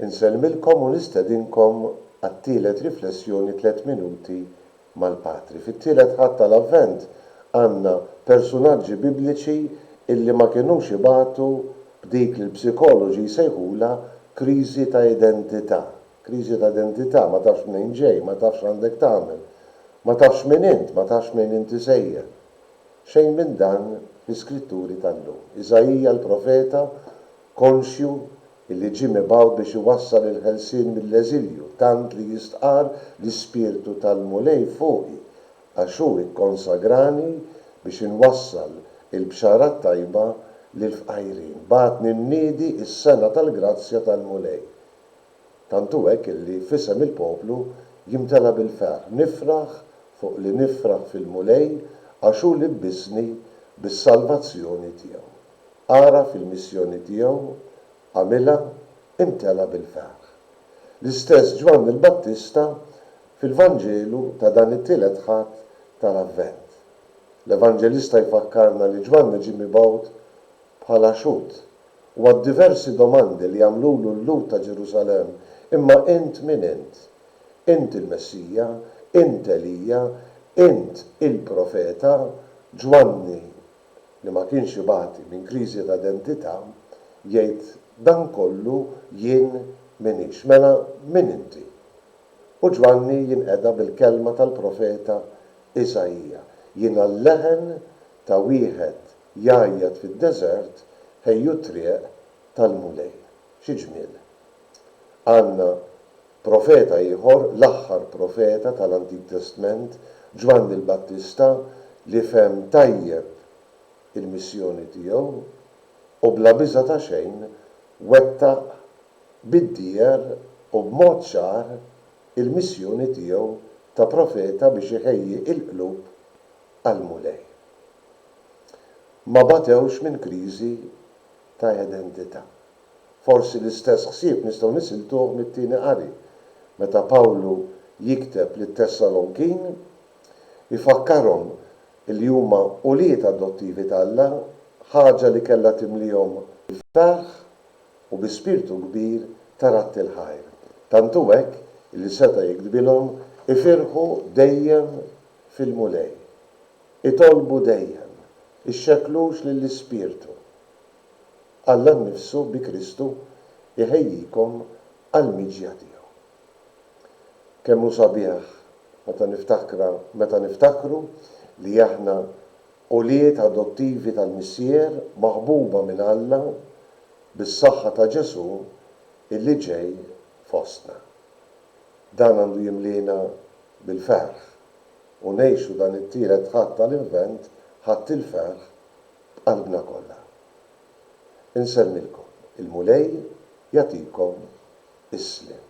Insellmilkom u nistedinkom għat-tielet riflessjoni Tliet Minuti mal-Patri. Fit-tielet Ħadd tal-Avvent għandna persunaġġi bibliċi illi ma kinux ibatu b'dik li l-psikoloġi jsejħulha kriżi ta' identità. Kriżi ta' identità, ma tafx mnejn ġej, ma tafx x'għandek tagħmel, ma tafx min int, ma tafx mnejn inti sejjer. Xejn minn dan fl-Iskritturi tal-lum. Iżaija l-profeta, konxju illi ġie mibgħut biex iwassal il-ħelsien mill-eżilju, tant li jistqarr l-Ispirtu tal-Mulej fuqi, għax hu kkonsagrani biex inwassal il-bxara t-tajba lill-fqajrin, bagħatni nniedi s-sena tal-grazzja tal-Mulej. Tant hu hekk illi f'isem il-poplu jimtela bil-ferħ, Nifraħ fuq li nifraħ fil-Mulej, għax hu libbisni bis-salvazzjoni tiegħu. Għaraf il-missjoni tiegħu, għamilha, imtela bil-ferħ. L-istess Ġwanni l-Battista fil-Vanġelu ta' dan it-tielet Ħadd tal-Avvent. L-Evanġelista jfakkarna li Ġwanni ġie mibgħut bħala xhud u għad-diversi domandi li għamlulu l-Lhud ta' Ġerusalemm, Imma int min int? Int il-Messija? Int Elija? Int il-Profeta? Ġwanni, li ma kienx ibati minn kriżi ta' identità, jgħid, Dan kollu jien m'iniex. Mela min inti? U Ġwanni jinqeda bil-kelma tal-profeta Iżaija, Jiena l-leħen ta' wieħed jgħajjat fid-deżert, Ħejju t-triq tal-Mulej. Xi ġmiel! Għandna profeta ieħor, l-aħħar profeta tal-Antik Testment, Ġwanni l-Battista, li fehem tajjeb il-missjoni tiegħu u bla biża' ta' xejn wettaq bid-dieher u b'mod ċar il-missjoni tiegħu ta' profeta biex iħejji l-qlub għall-Mulej. Ma batewx minn kriżi ta' identità. Forsi l-istess ħsieb nistgħu nisiltuh mit-tieni qari, meta Pawlu jikteb lit-Tessalonkin, ifakkarhom li huma ulied adottivi t'Alla, ħaġa li kellha timlihom bil-ferħ u bi spirtu kbir ta' radd il-ħajr. Tant hu hekk li seta' jiktbilhom, Ifirħu dejjem fil-Mulej. Itolbu dejjem. Ixxekklux lill-Ispirtu. Alla nnifsu bi Kristu jħejjikom għall-miġja tiegħu. Kemm hu sabiħ meta niftakra meta niftakru li aħna ulied adottivi tal-Missier, maħbuba minn Alla bis-saħħa ta' Ġesù illi ġej fostna. Dan għandu jimliena bil-ferħ u ngħixu dan it-tielet Ħadd tal-Invent, Ħadd il-Ferħ, b'qalbna kollha. Insellmilkom, il-Mulej jagħtikom is-sliem.